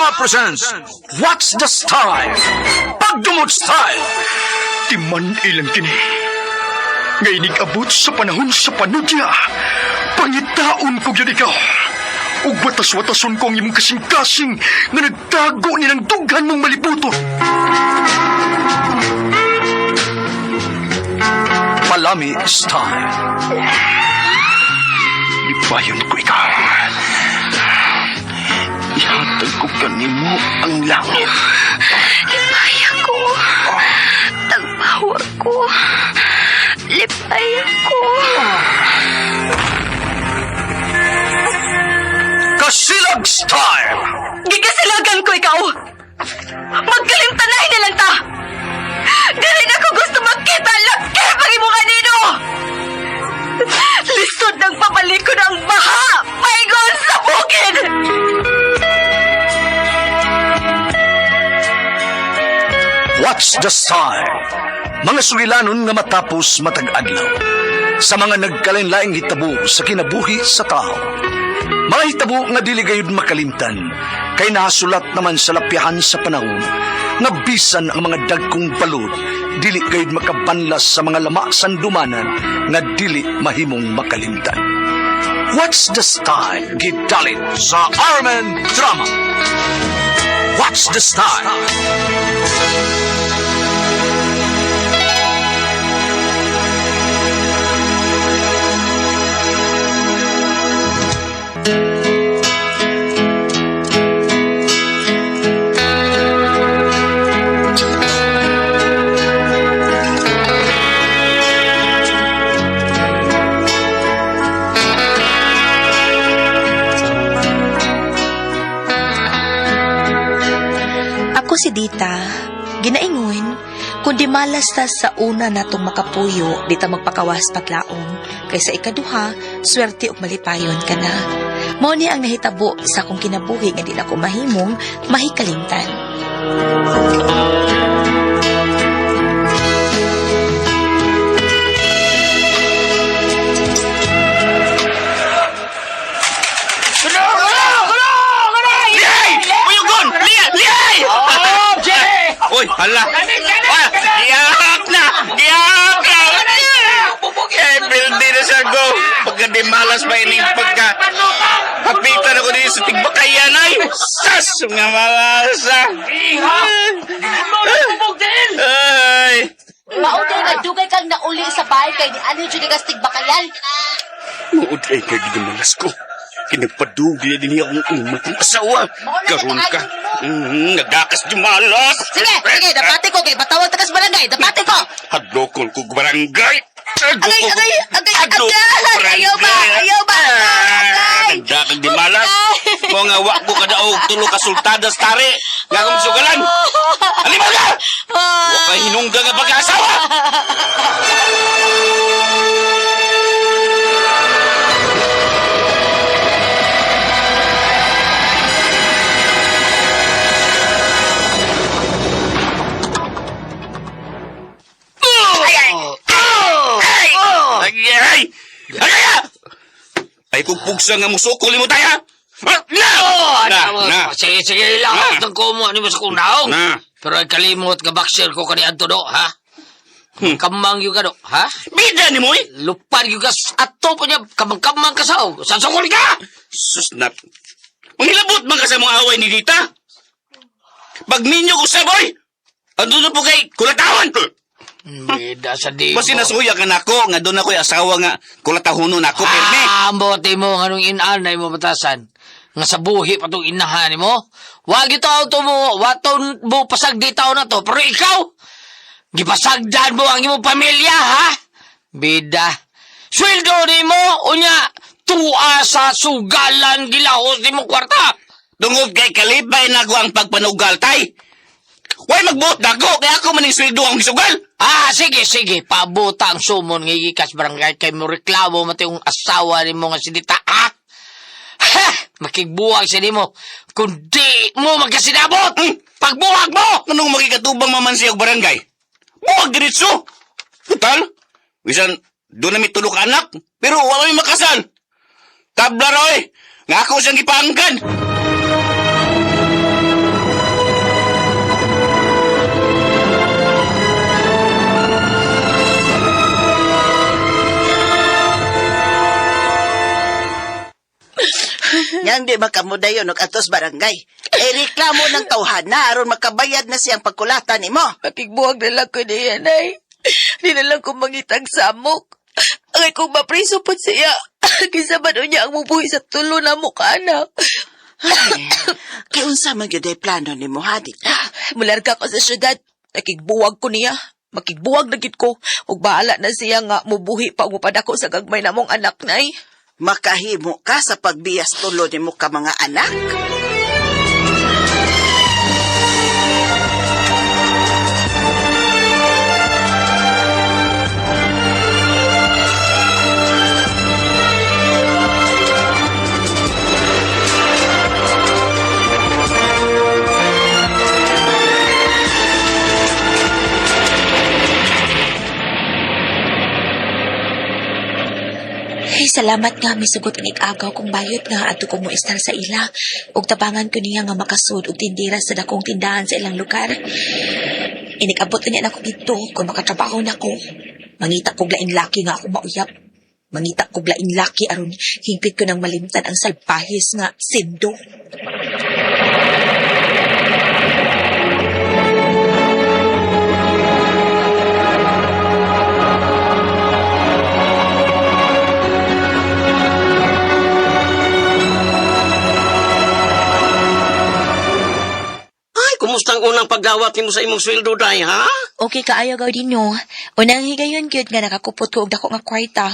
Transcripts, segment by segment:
Drama presents What's the Style? Pagdumot Style! Timan ilang kini. Nga inig-abot sa panahon sa panudya. Pangitaon ko gyud ikaw. Ug watas-watason ko ang imong kasing-kasing nga nagtago nilang dughan mong malibuton. Palami Style. Lipayon ko ikaw. Ihatag ko kanimo ang langit. Lipay ako. Tagpawa ko. Lipay ako. Kasilag Style! Gigasilagan ko ikaw. Magkalimtanay na lang ta. Dili na ko gusto magkita laki pag imo kanino. Lisod ng pabalikon ang baha. Paingon sa bukid. What's the Style? Mga sugilanon nga matapos matag adlaw. Sa mga nagkalain-laing hitabo sa kinabuhi sa tao. Mga hitabo nga dili gayud makalimtan kay nahasulat naman sa lapyahan sa panahon nga bisan ang mga dagkong balod dili gayud makabanlas sa mga lama sandumanan nga dili mahimong makalimtan. What's the Style? Gidalit sa Armen Drama. What's the Style? Ako si Dita, ginaingon, kundi malas ta sa una natong makapuyo, di ta magpakawas paglaom, kaysa ikaduha, swerte ug malipayon ka na. Mao ni ang nahitabo sa akong kinabuhi nga di na ko mahimong mahikalimtan. Liyay! Puyugon! Liyay! Liyay! Uy, hala! Ah, Giyak na! Giyak na! Eh, bildi na siya go. Pagka di malas pa ining pagka... Hapitan ako din sa tigbakayan ay! Sas! Nga malas ah! Ay! Mao day nga dugay kang nauli sa bahay kay ni anhi jud ka tigbakayan. Muod ay kay gidumalas ko. Kinagpadugli din niya akong uma kong asawa. Karoon ka. Nagakas dumalas. Sige, sige, dapati ko kay batawag ta kas barangay, dapati ko. Hadlokon ko barangay. Agay, agay, agay, agay. Ayaw ba? Ayaw ba? Agay. Nagdakag di malas. Mo nga wa ko kadaog tulo ka sultadas tari. Nga akong sugalan. Alima ka! Wa kay hinungga nga pag-asawa. Ay! Ay! Ay! Ay! Ay kung pugsa nga musukol mo tayo. Na! Na! Na! Sige, sige, ilahok Na. ng kumo ni mas kong naong. Na. Pero ay kalimot nga boxer ko kani Anto do, ha? Kamang yung ka do, ha? Bida ni mo eh! Lupad yung kas ato pa niya, kamang-kamang ka sa Sa sukol ka! Sus na. Manghilabot man ka sa mga away ni Dita. Pag ninyo ko sa boy, ando na po kay kulatawan. Bida sa di mo. Basta nasuya ka nako, nga doon ako'y asawa nga kulatahunon ako, pirmi. Ah, ang bote mo, nga nung inanay mo batasan. Nga sa buhi pa itong inahan mo. Wag ito auto mo, waton mo pasag di tao na to. Pero ikaw, gipasagdan mo ang imong pamilya, ha? Bida. Sweldo ni mo, unya, tuwa sa sugalan gilahos ni mo kwarta. Tungod kay kalipay na ako ang pagpanugal, tay. Way magbuot dako, kaya ako maning sweldo ang gisugal. Ah, sige, sige. Pabuta ang sumon nga gikas barangay kay mo reklamo mati yung asawa ni mo nga si Dita, ha? Ha! Makigbuwag siya nimo. Kundi mo magkasinabot! Pagbuwag mo! Anong makikatubang maman siya og barangay? Buwag diretso! Total, bisan doon na may tulo ka anak, pero wala may makasal. Tabla roy, nga ako siyang gipaangkan. Pwede makamudayon og atos barangay. E reklamo ng tawhan na aron makabayad na siyang pagkulatan nimo. Makigbuwag na lang ko niya, nay. Di na lang ko mangitag samok. Angay kung mapriso po siya. Kisa man niya ang mubuhi sa tulo na mo ka, anak. Ay, kay unsa man gyud ay plano nimo ha, Dita? Mularga ko sa syudad. Nakigbuwag ko niya. Makigbuwag na gid ko. Ug bahala na siya nga mubuhi pa ug mupadako sa gagmay namong anak, nay. Makahimo ka sa pagbiyas tulo nimo ka mga anak? Hey, salamat nga misugot ang ikagaw kong bayot nga adto ko mo-istar sa ila ug tabangan ko niya nga makasud og tindera sa dakong tindahan sa ilang lugar. Inikabot niya nako didto kung makatrabaho nako. Mangita kog laing laki nga ako mauyap. Mangita kog laing laki aron hingpit ko nang malimtan ang salpahis nga sindo. Ay, kumusta ang unang pagdawat nimo sa imong sweldo, day, ha? Okay kaayo gaw dinyo. Unang higayon gyud nga nakakupot ko og dako nga kwarta.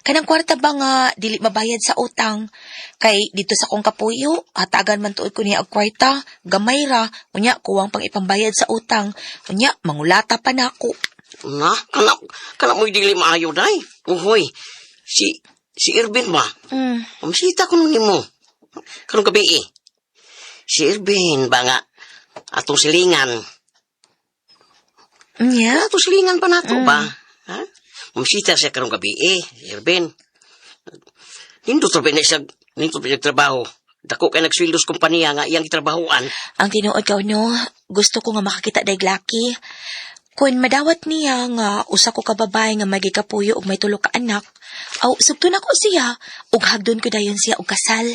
Kanang kwarta ba nga dili mabayad sa utang? Kay dito sa kong kapuyo, hatagan man tuod ko niya og kwarta, gamay ra, unya kuwang pang ipambayad sa utang. Unya mangulata pa nako. Na, kana, kana mo'y dili maayo, day. Uhoy, si, si Irvin ba? Umisita ko nun nimo. Karong gabi eh. Si Irvin ba nga, atong silingan. Unya? Atong silingan pa nato ba? Ha? Umisita siya karong gabi eh, si Irvin. Nindot ra ba na siya, nindot ba trabaho. Dako kay nagsweldo sa kompanya nga iyang gitrabahoan. Ang tinuod gaw no, gusto ko nga makakita dag laki. Kun madawat niya nga usa ko ka babae nga magikapuyo og may tulo ka anak, aw sugton ako siya ug hagdon ko dayon siya og kasal.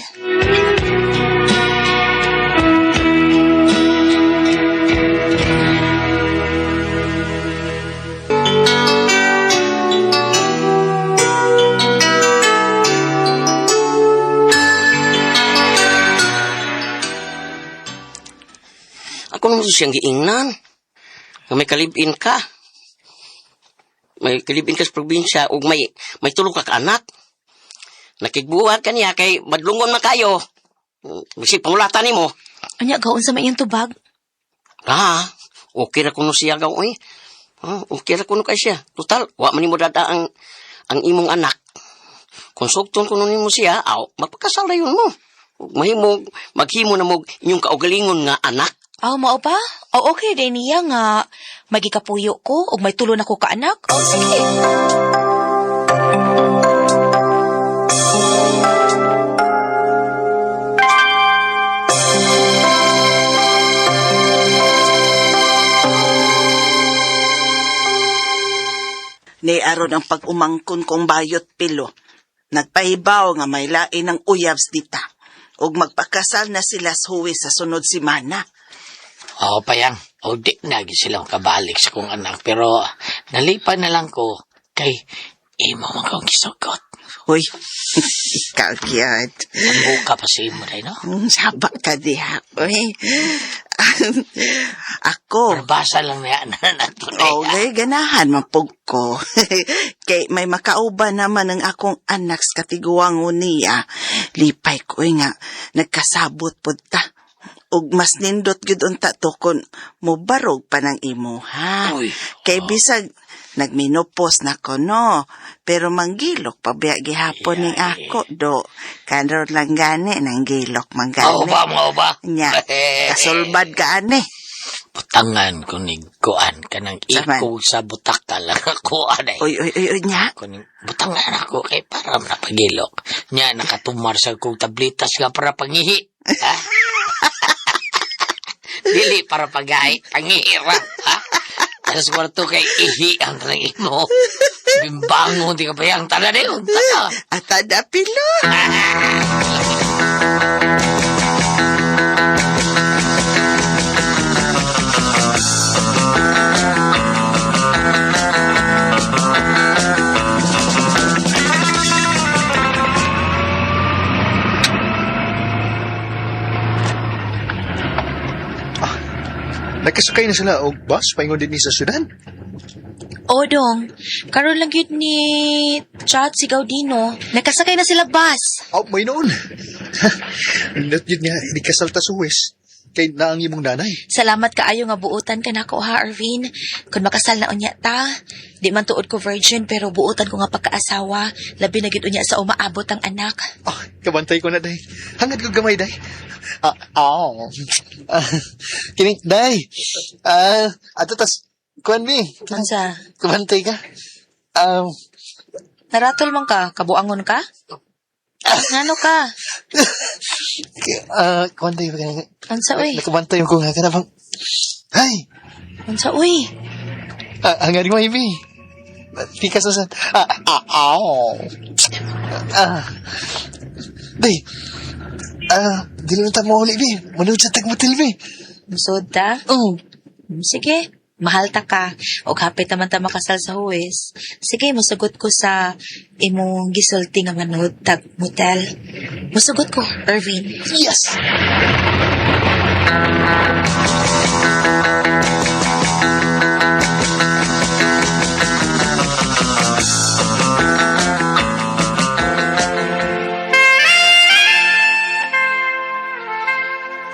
Ako naman siyang giingnan. Nga may kalibin ka. May kalibin ka sa probinsya ug may tulo ka ka anak. Nakigbuhat ka niya kay madlungon man kayo. Bisig pangulatan nimo. Anya gaw unsa man iyang tubag? Ah, okay ra kuno siya gaw oy. Ah, okay ra kuno kay siya. Total, wa man nimo dada ang imong anak. Kung sugton kuno nimo siya, aw, magpakasal dayon mo. Ug Mahimo maghimo na mo inyong kaugalingon nga anak. Aw mao ba? Aw okay din niya nga magikapuyo ko ug may tulo na ko ka anak. Aw sige. Ni aron ang pag-umangkon kong bayot pilo. Nagpahibaw nga may lain ng uyabs dita. Ug magpakasal na sila sa huwi sa sunod semana. Oo, payang. O di na gyud sila makabalik sa kong anak. Pero nalipa na lang ko kay imo man kong gisugot. Hoy, ikaw gyud. Ang buka pa sa imo day, no? Saba ka diha. Uy. Ako, Pero basa lang na na nato na Okay, ganahan man pug ko. Kay may makauban naman ang akong anak sa katiguang niya. Lipay ko eh nga, nagkasabot pud ta. Ug mas nindot gyud unta to kon mobarog pa ng imuha. Uy. Kay bisag nagminopos na ko no, pero manggilok pa biya gihapon ning ako do. Karon lang gani nanggilok man Mao gani. ba, mao ba? Nya, kasulbad ka ani. Butangan ko ni Kuan kanang Saman. iko sa butaka lang ako anay. Uy, uy, uy, uy, nya. Kuning butangan ako kay para napagilok. Nya nakatumar sa kong tablitas nga para pangihi. Ha? Dili para pagay, pangihi ra. Ha? Tapos kwarto kay ihi ang tanang imo. Bimbangon di ka pa yang tanan eh. Unta ka. Atada pilo. Nakasakay na sila og bus paingon dinhi sa syudad. O dong, karon lang yun ni chat si Gaudino. Nakasakay na sila bus. Aw, may noon. Not yun nga, hindi kasal ta suwes. Kay naang imong nanay. Salamat kaayo nga buotan ka nako ha, Arvin. Kung makasal na unya ta, di man tuod ko virgin pero buotan ko nga pagkaasawa. Labi na gid unya sa umaabot ang anak. Oh, kabantay ko na, day. Hangad ko gamay, day. Ah, aw. Ah, kini, day. Ah, ato tas, kuan mi. Unsa? Kabantay ka. Naratol man ka, kabuangon ka? Ngano ka? Ah, kuan day. Unsa uy? Nakabantay ko nga ka na bang. Ay, Unsa uy? ah, hangad mo, Ivy. Tikas na sa... Ah, ah, aw. Ah. Day. Ah, dili na ta mo uli, bi. Manood sa tagmutil, bi. Musod ta? Oh. Sige, mahal ta ka. Og hapit naman ta makasal sa huwes. Sige, musugot ko sa imong gisulti nga manood tag motel. Musugot ko, Irvin. Yes!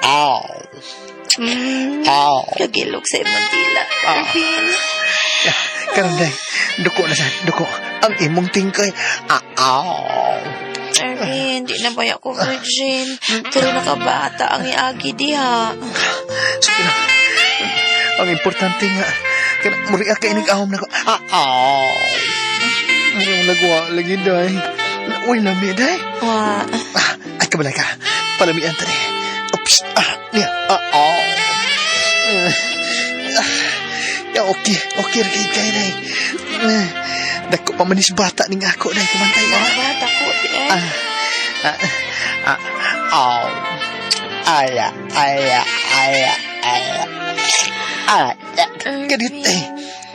Ow. Ow. Kagilok sa imong dila, Irvin. Karon day, duko na sa duko. Ang imong tingkay. Ah, ow. Irvin, di na baya ko virgin. Pero nakabata ang iagi diha. Sige na. Ang importante nga, kana muri ka inig ahom nako. Ah, aw. Muri ang lagwa lagi day. Uy, lami day. Wa, Ah, ay kabalay ka. Palamian ta ni. Oops. Ah, niya. Ah, aw. Ah, ya, okay. Okay, kay kay day. Ah, dako pa manis bata ning ako day kumantay. Ah, bata ko, di eh. ah, ah, ah, aw. Aya, aya, aya, aya. Ah, gadit eh.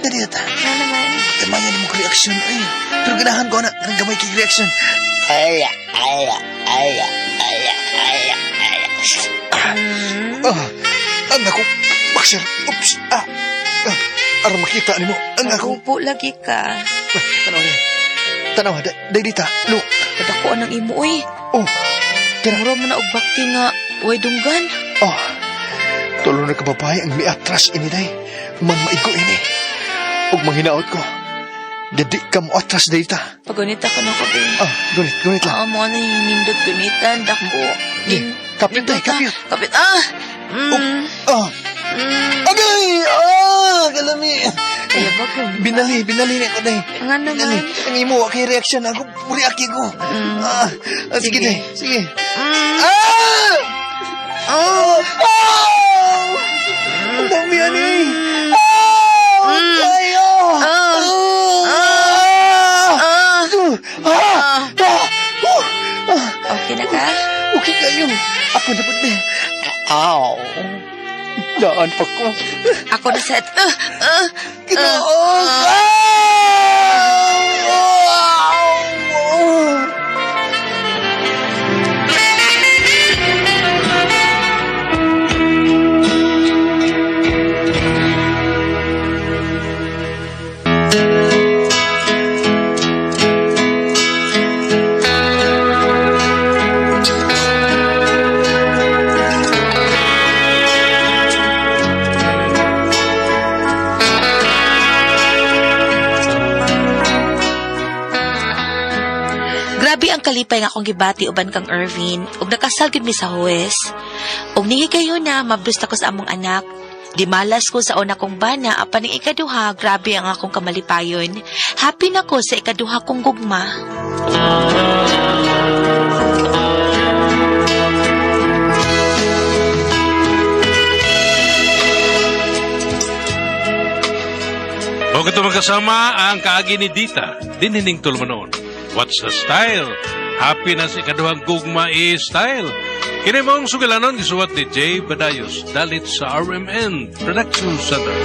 Gadit. Ano naman? Kamayan mo reaction eh. Pero ganahan ko na, kanang gamay kay reaction. Aya, aya, aya, aya, aya, aya. Ah, ang ako, boxer. Oops, ah. Ah, aron makita nimo ang ako. Upo lagi ka. Ah, tanaw ni. Tanaw, day dita. Look. Kadako anang imo, uy. Oh, kira. Mura mo na og bakti nga, way dunggan. Oh, tulo na ka babae ang miatras ini day. Man maigo ini. Ug manghinaot ko. Dadi ka mo atras data. Pagunita ko na ko, be. Ah, gunit, gunit lang. Ah, mo na yung nindot gunitan, dako. Di, kapit Nindot day, kapit. ah. Kapit, ah! Mm, Ah, mm. agay! Ah, kalami. Kaya ba kung... Binali, binali na ko day. Nga naman. Binali. Ang imo, kay reaction ako, muriaki ko. Ah, ah, sige Sige. day, sige. Mm. Ah! Ah! Ah! Ang dami ani. Ah! Kayo! Ah! Ah! Ah! Ah! Ah! Oh! Ah! Okay na ka? Okay kayo. Ako dapat na. Ow! Daan pa ko. Ako na set. Ah! Ah! Ginoong! Ah! Grabe ang kalipay nga akong gibati uban kang Irvin. Ug nakasal gid mi sa huwes. Ug nihigayon na mabrusta ko sa among anak. Di malas ko sa una kong bana apan ang ikaduha, grabe ang akong kamalipayon. Happy na ko sa ikaduha kong gugma. O ito magkasama ang kaagi ni Dita, dinining tulumanon. What's the style? Happy na sa ikaduhang gugma i style. Kini mong sugilanon gisuwat ni Jay Badayos, dalit sa RMN Production Center.